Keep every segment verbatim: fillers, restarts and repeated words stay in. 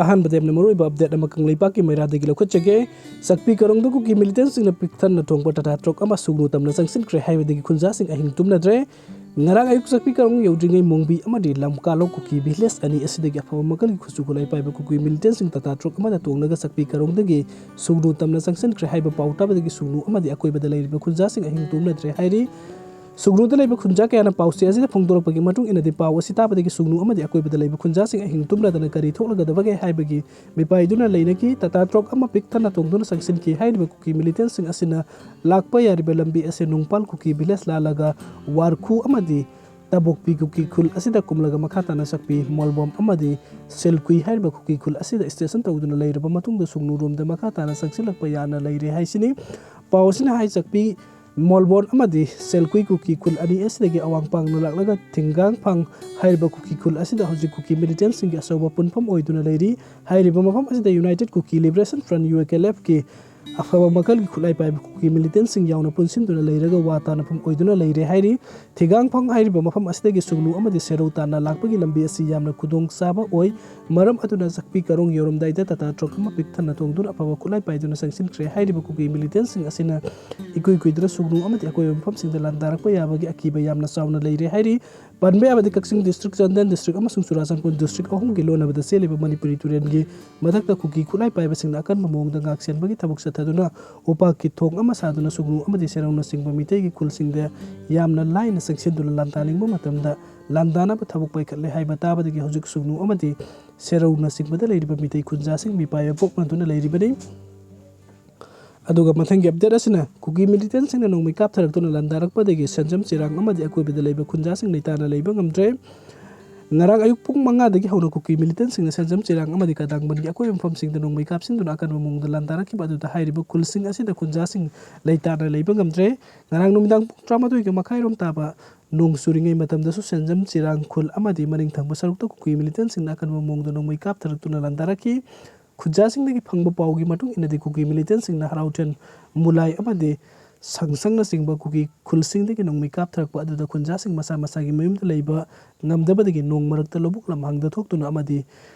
ꯑꯍꯥꯟꯕꯗ ꯌꯥꯝꯅ ꯃꯔꯨꯑꯣꯏꯕ ꯑꯞꯗꯦꯠ ꯑꯃ ꯀꯪꯂꯩꯄꯥꯛꯀꯤ ꯃꯩꯔꯥꯗꯒꯤ ꯂꯧꯈꯠꯆꯒꯦ꯫ ꯆꯥꯛꯄꯤ ꯀꯥꯔꯣꯡꯗ ꯀꯨꯀꯤ ꯃꯤꯂꯤꯇꯦꯟꯁꯤꯡꯅ ꯄꯤꯛꯊꯟꯅ ꯊꯣꯡꯕ ꯇꯥꯇꯥ ꯇ꯭ꯔꯛ ꯑꯃ ꯁꯨꯒꯅꯨ ꯇꯝꯅ ꯆꯪꯁꯤꯟꯈ꯭ꯔꯦ ꯍꯥꯏꯕꯗꯒꯤ ꯈꯨꯟꯖꯥꯁꯤꯡ ꯑꯍꯤꯡ ꯇꯨꯝꯅꯗ꯭ꯔꯦ꯫ ꯉꯔꯥꯡ ꯑꯌꯨꯛ ꯆꯥꯛꯄꯤ ꯀꯥꯔꯣꯡ ꯌꯧꯗ꯭ꯔꯤꯉꯩ ꯃꯣꯡꯕꯤ ꯑꯃꯗꯤ ꯂꯝꯀꯥꯂꯣ ꯀꯨꯀꯤ ꯚꯤꯂꯦꯖ ꯑꯅꯤ ꯑꯁꯤꯗꯒꯤ ꯑꯐꯕ ꯃꯈꯜꯒꯤ ꯈꯨꯠꯁꯨ ꯈꯨꯠꯂꯥꯏ ꯄꯥꯏꯕ ꯀꯨꯀꯤ ꯃꯤꯂꯤꯇꯦꯟꯁꯤꯡ ꯇꯥꯇꯥ ꯇ꯭ꯔꯛ ꯑꯃꯗ ꯇꯣꯡꯂꯒ ꯆꯥꯛꯄꯤ ꯀꯥꯔꯣꯡꯗꯒꯤ ꯁꯨꯒꯅꯨ ꯇꯝꯅ ꯆꯪꯁꯤꯟꯈ꯭ꯔꯦ ꯍꯥꯏꯕ ꯄꯥꯎ ꯇꯥꯕꯗꯒꯤ ꯁꯨꯒꯅꯨ ꯑꯃꯗꯤ ꯑꯀꯣꯏꯕꯗ ꯂꯩꯔꯤꯕ ꯈꯨꯟꯖꯥꯁꯤꯡ ꯑꯍꯤꯡ ꯇꯨꯝꯅꯗ꯭ꯔꯦ ꯍꯥꯏꯔꯤ꯫ ꯁꯨꯒꯅꯨꯗ ꯂꯩꯕ ꯈꯨꯟꯖꯥ ꯀꯌꯥꯅ ꯄꯥꯎꯆꯦ ꯑꯁꯤꯗ ꯐꯣꯡꯗꯣꯔꯛꯄꯒꯤ ꯃꯇꯨꯡ ꯏꯟꯅꯗꯤ, ꯄꯥꯎ ꯑꯁꯤ ꯇꯥꯕꯗꯒꯤ ꯁꯨꯒꯅꯨ ꯑꯃꯗꯤ ꯑꯀꯣꯏꯕꯗ ꯂꯩꯕ ꯈꯨꯟꯖꯥꯁꯤꯡ ꯑꯍꯤꯡ ꯇꯨꯝꯅꯗꯅ ꯀꯔꯤ ꯊꯣꯛꯂꯒꯗꯕꯒꯦ ꯍꯥꯏꯕꯒꯤ ꯃꯤꯄꯥꯏꯗꯨꯅ ꯂꯩꯅꯈꯤ꯫ ꯇꯥꯇꯥ ꯇ꯭ꯔꯛ ꯑꯃ ꯄꯤꯛ ꯊꯟꯅ ꯇꯣꯡꯗꯨꯅ ꯆꯪꯁꯤꯟꯈꯤ꯫ ꯍꯥꯏꯔꯤꯕ ꯀꯨꯀꯤ ꯃꯤꯂꯤꯇꯦꯟꯁꯤꯡ ꯑꯁꯤꯅ ꯂꯥꯛꯄ ꯌꯥꯔꯤꯕ ꯂꯝꯕꯤ ꯑꯁꯤ ꯅꯨꯡꯄꯥꯜ ꯀꯨꯀꯤ ꯚꯤꯂꯦꯖ ꯂꯥꯜꯂꯒ ꯋꯥꯔꯈꯨ ꯑꯃꯗꯤ ꯇꯕꯣꯛꯄꯤ ꯀꯨꯀꯤ ꯈꯨꯜ ꯑꯁꯤꯗ ꯀꯨꯝꯂꯒ ꯃꯈꯥ ꯇꯥꯅ ꯆꯥꯛꯄꯤ, ꯃꯣꯜꯕꯣꯝ ꯑꯃꯗꯤ ꯁꯦꯜꯀꯨꯏ ꯍꯥꯏꯔꯤꯕ ꯀꯨꯀꯤ ꯈꯨꯜ ꯑꯁꯤꯗ ꯁ꯭ꯇꯦꯁꯟ ꯇꯧꯗꯨꯅ ꯂꯩꯔꯕ ꯃꯇꯨꯡꯗ ꯁꯨꯒꯅꯨꯔꯣꯝꯗ ꯃꯈꯥ ꯇꯥꯅ ꯆꯪꯁꯤꯜꯂꯛꯄ ꯌꯥꯅ ꯂꯩꯔꯦ ꯍꯥꯏꯁꯤꯅꯤ꯫ ꯄꯥꯎ ꯑꯁꯤꯅ ꯍꯥꯏ ꯆꯥꯛꯄꯤ, ꯃꯣꯜꯕꯣꯟ ꯑꯃꯗꯤ ꯁꯦꯜꯀꯨꯏ ꯀꯨꯀꯤ ꯈꯨꯜ ꯑꯅꯤ ꯑꯁꯤꯗꯒꯤ ꯑꯋꯥꯡ ꯄꯥꯡꯅ ꯂꯥꯛꯂꯒ ꯊꯤꯡꯒꯥꯡꯐꯥꯡ ꯍꯥꯏꯔꯤꯕ ꯀꯨꯀꯤ ꯈꯨꯜ ꯑꯁꯤꯗ ꯍꯧꯖꯤꯛ ꯀꯨꯀꯤ ꯃꯤꯂꯤꯇꯦꯟꯁꯤꯡꯒꯤ ꯑꯆꯧꯕ ꯄꯨꯟꯐꯝ ꯑꯣꯏꯗꯨꯅ ꯂꯩꯔꯤ꯫ ꯍꯥꯏꯔꯤꯕ ꯃꯐꯝ ꯑꯁꯤꯗ united Kuki liberation front, U A K L ꯑꯦꯐꯀꯤ ꯑꯐꯕ ꯃꯈꯜꯒꯤ ꯈꯨꯠꯂꯥꯏ ꯄꯥꯏꯕ ꯀꯨꯀꯤ ꯃꯤꯂꯤꯇꯦꯟꯁꯤꯡ ꯌꯥꯎꯅ ꯄꯨꯟꯁꯤꯟꯗꯨꯅ ꯂꯩꯔꯒ ꯋꯥ ꯇꯥꯅꯐꯝ ꯑꯣꯏꯗꯨꯅ ꯂꯩꯔꯦ ꯍꯥꯏꯔꯤ꯫ ꯊꯤꯒꯥꯡꯐꯪ ꯍꯥꯏꯔꯤꯕ ꯃꯐꯝ ꯑꯁꯤꯗꯒꯤ ꯁꯨꯒꯅꯨ ꯑꯃꯗꯤ ꯁꯦꯔꯧ ꯇꯥꯟꯅ ꯂꯥꯛꯄꯒꯤ ꯂꯝꯕꯤ ꯑꯁꯤ ꯌꯥꯝꯅ ꯈꯨꯗꯣꯡ ꯆꯥꯕ ꯑꯣꯏ꯫ ꯃꯔꯝ ꯑꯗꯨꯅ ꯆꯥꯛꯄꯤ ꯀꯥꯔꯣꯡ ꯌꯧꯔꯝꯗꯥꯏꯗ ꯇꯥꯇꯥ ꯇ꯭ꯔꯛ ꯑꯃ ꯄꯤꯛ ꯊꯟꯅ ꯊꯣꯡꯗꯨꯅ ꯑꯐꯕ ꯈꯨꯠꯂꯥꯏ ꯄꯥꯏꯗꯨꯅ ꯆꯪꯁꯤꯟꯈ꯭ꯔꯦ꯫ ꯍꯥꯏꯔꯤꯕ ꯀꯨꯀꯤ ꯃꯤꯂꯤꯇꯦꯟꯁꯤꯡ ꯑꯁꯤꯅ ꯏꯀꯨꯏ ꯀꯨꯏꯗꯅ ꯁꯨꯒꯅꯨ ꯑꯃꯗꯤ ꯑꯀꯣꯏꯕ ꯃꯐꯝꯁꯤꯡꯗ ꯂꯥꯟꯗꯥꯔꯛꯄ ꯌꯥꯕꯒꯤ ꯑꯀꯤꯕ ꯌꯥꯝꯅ ꯆꯥꯎꯅ ꯂꯩꯔꯦ ꯍꯥꯏꯔꯤ꯫ ꯄꯟꯕ ꯌꯥꯕꯗꯤ ꯀꯛꯆꯤꯡ ꯗꯤꯁꯇ꯭ꯔꯤꯛ, ꯆꯥꯟꯗꯦꯜ ꯗꯤꯁꯇ꯭ꯔꯤꯛ ꯑꯃꯁꯨꯡ ꯆꯨꯔꯥꯆꯥꯟꯄꯨꯔ ꯗꯤꯁꯇ꯭ꯔꯤꯛ ꯑꯍꯨꯝꯒꯤ ꯂꯣꯟꯅꯕꯗ ꯆꯦꯜꯂꯤꯕ ꯃꯅꯤꯄꯨꯔꯤ ꯇꯨꯔꯦꯜꯒꯤ ꯃꯊꯛꯇ ꯀꯨꯀꯤ ꯈꯨꯠꯂꯥꯏ ꯄꯥꯏꯕꯁꯤꯡꯅ ꯑꯀꯟꯕ ꯃꯑꯣꯡꯗ ꯉꯥꯛ ꯁꯦꯟꯕꯒꯤ ꯊꯕꯛ ꯆꯠꯊꯗꯨꯅ ꯎꯄꯥꯛꯀꯤ ꯊꯣꯡ ꯑꯃ ꯁꯥꯗꯨꯅ ꯁꯨꯒꯅꯨ ꯑꯃꯗꯤ ꯁꯦꯔꯧꯅꯆꯤꯡꯕ ꯃꯤꯇꯩꯒꯤ ꯈꯨꯜꯁꯤꯡꯗ ꯌꯥꯝꯅ ꯂꯥꯏꯅ ꯆꯪꯁꯤꯟꯗꯨꯅ ꯂꯥꯟꯗꯥꯅꯤꯡꯕ ꯃꯇꯝꯗ ꯂꯥꯟꯗꯥꯅꯕ ꯊꯕꯛ ꯄꯥꯏꯈꯠꯂꯦ ꯍꯥꯏꯕ ꯇꯥꯕꯗꯒꯤ ꯍꯧꯖꯤꯛ ꯁꯨꯒꯅꯨ ꯑꯃꯗꯤ ꯁꯦꯔꯧꯅꯆꯤꯡꯕꯗ ꯂꯩꯔꯤꯕ ꯃꯤꯇꯩ ꯈꯨꯟꯖꯥꯁꯤꯡ ꯃꯤꯄꯥꯏꯕ ꯄꯣꯛꯅꯗꯨꯅ ꯂꯩꯔꯤꯕꯅꯤ꯫ ꯑꯗꯨꯒ ꯃꯊꯪꯒꯤ ꯑꯞꯗꯦꯠ ꯑꯁꯤꯅ ꯀꯨꯀꯤ ꯃꯤꯂꯤꯇꯦꯟꯁꯤꯡꯅ ꯅꯣꯡꯃꯩ ꯀꯥꯞꯊꯔꯛꯇꯨꯅ ꯂꯥꯟꯗꯥꯔꯛꯄꯗꯒꯤ ꯁꯦꯟꯖꯝ ꯆꯤꯔꯥꯡ ꯑꯃꯗꯤ ꯑꯀꯣꯏꯕꯗ ꯂꯩꯕ ꯈꯨꯟꯖꯥꯁꯤꯡ ꯂꯩꯇꯥꯅ ꯂꯩꯕ ꯉꯝꯗ꯭ꯔꯦ꯫ ꯉꯔꯥꯡ ꯑꯌꯨꯛ ꯄꯨꯡ ꯃꯉꯥꯗꯒꯤ ꯍꯧꯅ ꯀꯨꯀꯤ ꯃꯤꯂꯤꯇꯦꯟꯁꯤꯡꯅ ꯁꯦꯟꯖꯝ ꯆꯤꯔꯥꯡ ꯑꯃꯗꯤ ꯀꯗꯥꯡꯕꯟꯒꯤ ꯑꯀꯣꯏꯕ ꯃꯐꯝꯁꯤꯡꯗ ꯅꯣꯡꯃꯩ ꯀꯥꯞꯁꯤꯟꯗꯨꯅ ꯑꯀꯟꯕ ꯃꯑꯣꯡꯗ ꯂꯥꯟꯗꯥꯔꯛꯈꯤꯕ ꯑꯗꯨꯗ ꯍꯥꯏꯔꯤꯕ ꯈꯨꯜꯁꯤꯡ ꯑꯁꯤꯗ ꯈꯨꯟꯖꯥꯁꯤꯡ ꯂꯩꯇꯥꯅ ꯂꯩꯕ ꯉꯝꯗ꯭ꯔꯦ꯫ ꯉꯔꯥꯡ ꯅꯨꯃꯤꯗꯥꯡ ꯄꯨꯡ ꯇꯔꯥꯃꯥꯊꯣꯏꯒ ꯃꯈꯥꯏꯔꯣꯝ ꯇꯥꯕ ꯅꯣꯡ ꯆꯨꯔꯤꯉꯩ ꯃꯇꯝꯗꯁꯨ ꯁꯦꯟꯖꯝ ꯆꯤꯔꯥꯡ ꯈꯨꯜ ꯑꯃꯗꯤ ꯃꯅꯤꯡ ꯊꯪꯕ ꯁꯔꯨꯛꯇ ꯀꯨꯀꯤ ꯃꯤꯂꯤꯇꯦꯟꯁꯤꯡꯅ ꯑꯀꯟꯕ ꯃꯑꯣꯡꯗ ꯅꯣꯡꯃꯩ ꯀꯥꯞꯊꯔꯛꯇꯨꯅ ꯂꯥꯟꯗꯥꯔꯛꯈꯤ꯫ ꯈꯨꯟꯖꯥꯁꯤꯡꯗꯒꯤ ꯐꯪꯕ ꯄꯥꯎꯒꯤ ꯃꯇꯨꯡ ꯏꯟꯅꯗꯤ ꯀꯨꯀꯤ ꯃꯤꯂꯤꯇꯦꯟꯁꯤꯡꯅ ꯍꯔꯥꯎꯊꯦꯟ, ꯃꯨꯂꯥꯏ ꯑꯃꯗꯤ ꯁꯪꯁꯪꯅꯆꯤꯡꯕ ꯀꯨꯀꯤ ꯈꯨꯜꯁꯤꯡꯗꯒꯤ ꯅꯣꯡꯃꯩ ꯀꯥꯞꯊꯔꯛꯄ ꯑꯗꯨꯗ ꯈꯨꯟꯖꯥꯁꯤꯡ ꯃꯁꯥ ꯃꯁꯥꯒꯤ ꯃꯌꯨꯝꯗ ꯂꯩꯕ ꯉꯝꯗꯕꯗꯒꯤ ꯅꯣꯡ ꯃꯔꯛꯇ ꯂꯧꯕꯨꯛ ꯂꯝꯍꯥꯡꯗ ꯊꯣꯛꯇꯨꯅ ꯑꯃꯗꯤ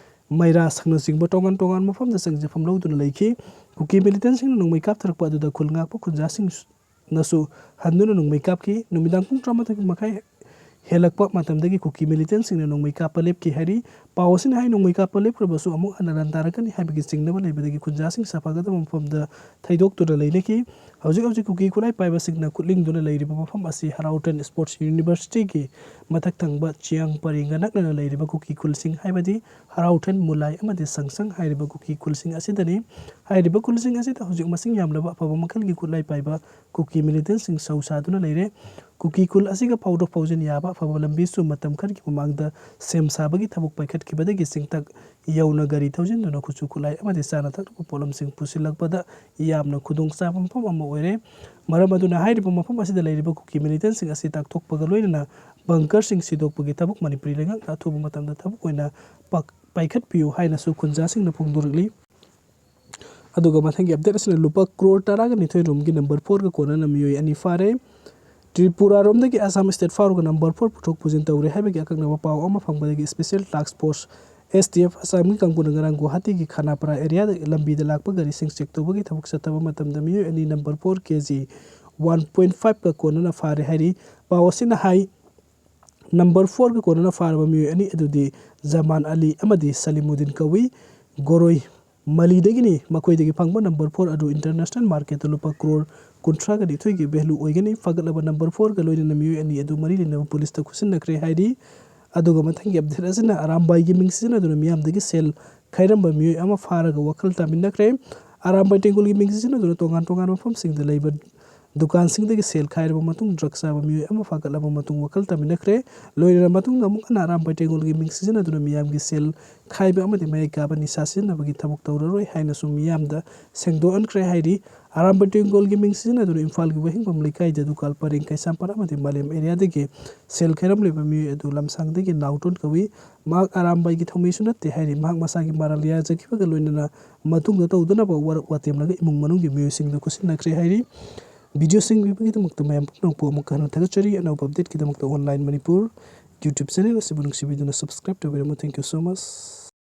ꯃꯩꯔꯥ ꯁꯪꯅꯆꯤꯡꯕ ꯇꯣꯉꯥꯟ ꯇꯣꯉꯥꯟꯕ ꯃꯐꯝꯗ ꯆꯪꯖꯐꯝ ꯂꯧꯗꯨꯅ ꯂꯩꯈꯤ꯫ ꯀꯨꯀꯤ militantꯁꯤꯡꯅ ꯅꯣꯡꯃꯩ ꯀꯥꯞꯊꯔꯛꯄ ꯑꯗꯨꯗ ꯈꯨꯜ ꯉꯥꯛꯄ ꯈꯨꯟꯖꯥꯁꯤꯡꯅꯁꯨ ꯍꯟꯗꯨꯅ ꯅꯣꯡꯃꯩ ꯀꯥꯞꯈꯤ꯫ ꯅꯨꯃꯤꯗꯥꯡ ꯄꯨꯡ ꯇꯔꯥꯃꯥꯊꯣꯏ ꯃꯈꯥꯏ ꯍꯦꯜꯂꯛꯄ ꯃꯇꯝꯗꯒꯤ ꯀꯨꯀꯤ militantꯁꯤꯡꯅ ꯅꯣꯡꯃꯩ ꯀꯥꯞꯄ ꯂꯦꯞꯈꯤ ꯍꯥꯏꯔꯤ꯫ ꯄꯥꯎ ꯑꯁꯤꯅ ꯍꯥꯏ, ꯅꯣꯡꯃꯩ ꯀꯥꯞꯄ ꯂꯦꯞꯈ꯭ꯔꯕꯁꯨ ꯑꯃꯨꯛ ꯍꯟꯅ ꯂꯥꯟꯗꯥꯔꯛꯀꯅꯤ ꯍꯥꯏꯕꯒꯤ ꯆꯤꯡꯅꯕ ꯂꯩꯕꯗꯒꯤ ꯈꯨꯟꯖꯥꯁꯤꯡ ꯁꯥꯐꯒꯗꯕ ꯃꯐꯝꯗ ꯊꯩꯗꯣꯛꯇꯨꯅ ꯂꯩꯅꯈꯤ꯫ ꯍꯧꯖꯤꯛ ꯍꯧꯖꯤꯛ ꯀꯨꯀꯤ ꯈꯨꯠꯂꯥꯏ ꯄꯥꯏꯕꯁꯤꯡꯅ ꯈꯨꯠꯂꯤꯡꯗꯨꯅ ꯂꯩꯔꯤꯕ ꯃꯐꯝ ꯑꯁꯤ ꯍꯔꯥꯎꯇꯟ Sports Universityꯒꯤ ꯃꯊꯛ ꯊꯪꯕ ꯆꯤꯌꯥꯡ ꯄꯔꯦꯡꯒ ꯅꯛꯅꯅ ꯂꯩꯔꯤꯕ ꯀꯨꯀꯤ ꯈꯨꯜꯁꯤꯡ, ꯍꯥꯏꯕꯗꯤ ꯍꯔꯥꯎꯇꯟ, ꯃꯨꯂꯥꯏ ꯑꯃꯗꯤ ꯁꯪꯁꯪ ꯍꯥꯏꯔꯤꯕ ꯀꯨꯀꯤ ꯈꯨꯜꯁꯤꯡ ꯑꯁꯤꯗꯅꯤ꯫ ꯍꯥꯏꯔꯤꯕ ꯈꯨꯜꯁꯤꯡ ꯑꯁꯤꯗ ꯍꯧꯖꯤꯛ ꯃꯁꯤꯡ ꯌꯥꯝꯂꯕ ꯑꯐꯕ ꯃꯈꯜꯒꯤ ꯈꯨꯠꯂꯥꯏ ꯄꯥꯏꯕ ꯀꯨꯀꯤ militantꯁꯤꯡ ꯁꯧ ꯁꯥꯗꯨꯅ ꯂꯩꯔꯦ꯫ ꯀꯨꯀꯤ ꯈꯨꯜ ꯑꯁꯤꯒ ꯐꯥꯎꯗꯣꯛ ꯐꯥꯎꯖꯤꯟ ꯌꯥꯕ ꯑꯐꯕ ꯂꯝꯕꯤꯁꯨ ꯃꯇꯝ ꯈꯔꯒꯤ ꯃꯃꯥꯡꯗ ꯁꯦꯝ ꯁꯥꯕꯒꯤ ꯊꯕꯛ ꯄꯥꯏꯈꯠꯈꯤꯕꯗꯒꯤ ꯆꯤꯡꯊꯛ ꯌꯧꯅ ꯒꯥꯔꯤ ꯊꯧꯖꯤꯟꯗꯨꯅ ꯈꯨꯠꯁꯨ ꯈꯨꯠꯂꯥꯏ ꯑꯃꯗꯤ ꯆꯥꯅ ꯊꯛꯅꯕ ꯄꯣꯠꯂꯝꯁꯤꯡ ꯄꯨꯁꯤꯜꯂꯛꯄꯗ ꯌꯥꯝꯅ ꯈꯨꯗꯣꯡꯆꯥꯕ ꯃꯐꯝ ꯑꯃ ꯑꯣꯏꯔꯦ꯫ ꯃꯔꯝ ꯑꯗꯨꯅ ꯍꯥꯏꯔꯤꯕ ꯃꯐꯝ ꯑꯁꯤꯗ ꯂꯩꯔꯤꯕ ꯀꯨꯀꯤ militantꯁꯤꯡ ꯑꯁꯤ ꯇꯥꯛꯊꯣꯛꯄꯒ ꯂꯣꯏꯅꯅ bunkerꯁꯤꯡ ꯁꯤꯗꯣꯛꯄꯒꯤ ꯊꯕꯛ ꯃꯅꯤꯄꯨꯔꯤ ꯂꯩꯉꯥꯛꯅ ꯑꯊꯨꯕ ꯃꯇꯝꯗ ꯊꯕꯛ ꯑꯣꯏꯅ ꯄꯥꯛ-, ꯄꯥꯏꯈꯠꯄꯤꯌꯨ ꯍꯥꯏꯅꯁꯨ ꯈꯨꯟꯖꯥꯁꯤꯡꯅ ꯐꯣꯡꯗꯣꯔꯛꯂꯤ꯫ ꯑꯗꯨꯒ ꯃꯊꯪꯒꯤ update ꯑꯁꯤꯅ ꯂꯨꯄꯥ ꯀ꯭ꯔꯣꯔ ꯇꯔꯥꯒ ꯅꯤꯊꯣꯏ ꯔꯣꯝꯒꯤ number fourꯒ ꯀꯣꯟꯅꯅ ꯃꯤꯑꯣꯏ ꯑꯅꯤ ꯐꯥꯔꯦ꯫ ꯇ꯭ꯔꯤꯄꯨꯔꯥꯔꯣꯝꯗꯒꯤ ꯑꯁꯥꯝ state ꯐꯥꯎꯔꯒ number four ꯄꯨꯊꯣꯛ ꯄꯨꯁꯤꯟ ꯇꯧꯔꯦ ꯍꯥꯏꯕꯒꯤ ꯑꯀꯛꯅꯕ ꯄꯥꯎ ꯑꯃ ꯐꯪꯕꯗꯒꯤ special task force, S T F, ꯑꯁꯥꯝꯒꯤ ꯀꯥꯡꯕꯨꯅ ꯉꯔꯥꯡ ꯒꯨꯋꯥꯍꯥꯇꯤꯒꯤ ꯈꯥꯅꯥꯄꯥꯔꯥ areaꯗ ꯂꯝꯕꯤꯗ ꯂꯥꯛꯄ ꯒꯥꯔꯤꯁꯤꯡ check ꯇꯧꯕꯒꯤ ꯊꯕꯛ ꯆꯠꯊꯕ ꯃꯇꯝꯗ ꯃꯤꯑꯣꯏ ꯑꯅꯤ number four K G one point fiveꯀ ꯀꯣꯟꯅꯅ ꯐꯥꯔꯦ ꯍꯥꯏꯔꯤ꯫ ꯄꯥꯎ ꯑꯁꯤꯅ ꯍꯥꯏ, number fourꯒ ꯀꯣꯟꯅꯅ ꯐꯥꯔꯕ ꯃꯤꯑꯣꯏ ꯑꯅꯤ ꯑꯗꯨꯗꯤ ꯖꯃꯥꯟ ꯑꯂꯤ ꯑꯃꯗꯤ ꯁꯂꯤꯃꯨꯗꯤꯟ ꯀꯧꯏ꯫ ꯒꯣꯔꯣꯏ ꯃꯂꯤꯗꯒꯤꯅꯤ꯫ ꯃꯈꯣꯏꯗꯒꯤ ꯐꯪꯕ number four ꯑꯗꯨ international marketꯇ ꯂꯨꯄꯥ ꯀ꯭ꯔꯣꯔ ꯀꯨꯟꯊ꯭ꯔꯥꯒ ꯅꯤꯊꯣꯏꯒꯤ value ꯑꯣꯏꯒꯅꯤ꯫ ꯐꯥꯒꯠꯂꯕ number fourꯒ ꯂꯣꯏꯅꯅ ꯃꯤꯑꯣꯏ ꯑꯅꯤ ꯑꯗꯨ ꯃꯔꯤ ꯂꯩꯅꯕ ꯄꯨꯂꯤꯁꯇ ꯈꯨꯠꯁꯤꯟꯅꯈ꯭ꯔꯦ ꯍꯥꯏꯔꯤ꯫ ꯑꯗꯨꯒ ꯃꯊꯪꯒꯤ update ꯑꯁꯤꯅ ꯑꯔꯥꯝꯕꯥꯏꯒꯤ ꯃꯤꯡ ꯁꯤꯖꯤꯟꯅꯗꯨꯅ ꯃꯤꯌꯥꯝꯗꯒꯤ ꯁꯦꯜ ꯈꯥꯏꯔꯝꯕ ꯃꯤꯑꯣꯏ ꯑꯃ ꯐꯥꯔꯒ ꯋꯥꯈꯜ ꯇꯥꯃꯤꯟꯅꯈ꯭ꯔꯦ꯫ ꯑꯔꯥꯝꯕꯥꯏ ꯇꯦꯡꯒꯣꯜꯒꯤ ꯃꯤꯡ ꯁꯤꯖꯤꯟꯅꯗꯨꯅ ꯇꯣꯉꯥꯟ ꯇꯣꯉꯥꯟꯕ ꯃꯐꯝꯁꯤꯡꯗ ꯂꯩꯕ ꯗꯨꯀꯥꯟꯁꯤꯡꯗꯒꯤ ꯁꯦꯜ ꯈꯥꯏꯔꯕ ꯃꯇꯨꯡ drug ꯆꯥꯕ ꯃꯤꯑꯣꯏ ꯑꯃ ꯐꯥꯒꯠꯂꯕ ꯃꯇꯨꯡ ꯋꯥꯈꯜ ꯇꯥꯃꯤꯟꯅꯈ꯭ꯔꯦ꯫ ꯂꯣꯏꯅꯔ ꯃꯇꯨꯡꯗ ꯑꯃꯨꯛ ꯍꯟꯅ ꯑꯔꯥꯝꯕꯥꯏ ꯇꯦꯡꯒꯣꯜꯒꯤ ꯃꯤꯡ ꯁꯤꯖꯤꯟꯅꯗꯨꯅ ꯃꯤꯌꯥꯝꯒꯤ ꯁꯦꯜ ꯈꯥꯏꯕ ꯑꯃꯗꯤ ꯃꯌꯥꯏ ꯀꯥꯕ ꯅꯤꯁꯥ ꯁꯤꯖꯤꯟꯅꯕꯒꯤ ꯊꯕꯛ ꯇꯧꯔꯔꯣꯏ ꯍꯥꯏꯅꯁꯨ ꯃꯤꯌꯥꯝꯗ ꯁꯦꯡꯗꯣꯛꯍꯟꯈ꯭ꯔꯦ ꯍꯥꯏꯔꯤ꯫ ꯑꯔꯥꯝꯕꯥꯏ ꯇꯦꯡꯒꯣꯜꯒꯤ ꯃꯤꯡ ꯁꯤꯖꯤꯟꯅꯗꯨꯅ ꯏꯝꯐꯥꯜꯒꯤ ꯋꯥꯍꯦꯡꯕꯝ ꯂꯩꯀꯥꯏꯗ ꯗꯨꯀꯥꯜ ꯄꯔꯦꯡ ꯀꯩꯁꯥꯝꯄꯥꯠ ꯑꯃꯗꯤ ꯃꯥꯂꯦꯝ areaꯗꯒꯤ ꯁꯦꯜ ꯈꯥꯏꯔꯝꯂꯤꯕ ꯃꯤꯑꯣꯏ ꯑꯗꯨ ꯂꯝꯁꯥꯡꯗꯒꯤ ꯅꯥꯎꯇꯣꯟ ꯀꯧꯏ꯫ ꯃꯍꯥꯛ ꯑꯔꯥꯝꯕꯥꯏꯒꯤ ꯊꯧꯃꯤꯁꯨ ꯅꯠꯇꯦ ꯍꯥꯏꯔꯤ꯫ ꯃꯍꯥꯛ ꯃꯁꯥꯒꯤ ꯃꯔꯥꯜ ꯌꯥꯖꯈꯤꯕꯒ ꯂꯣꯏꯅꯅ ꯃꯇꯨꯡꯗ ꯇꯧꯗꯅꯕ ꯋꯥꯔꯛ ꯋꯥꯇꯦꯝꯂꯒ ꯏꯃꯨꯡ ꯃꯅꯨꯡꯒꯤ ꯃꯤꯑꯣꯏꯁꯤꯡꯗ ꯈꯨꯠꯁꯤꯟꯅꯈ꯭ꯔꯦ ꯍꯥꯏꯔꯤ꯫ Videoꯁꯤꯡ ꯄꯤꯕꯒꯤꯗꯃꯛꯇ ꯃꯌꯥꯝ ꯄꯨꯝꯅꯃꯛꯄꯨ ꯑꯃꯨꯛꯀ ꯍꯟꯅ ꯊꯥꯒꯠꯆꯔꯤ꯫ ꯑꯅꯧꯕ updateꯀꯤꯗꯃꯛꯇ Online Manipur YouTube channel ꯑꯁꯤꯕꯨ ꯅꯨꯡꯁꯤꯕꯤꯗꯨꯅ subscribe ꯇꯧꯕꯤꯔꯝꯃꯨ꯫ Thank you so much꯫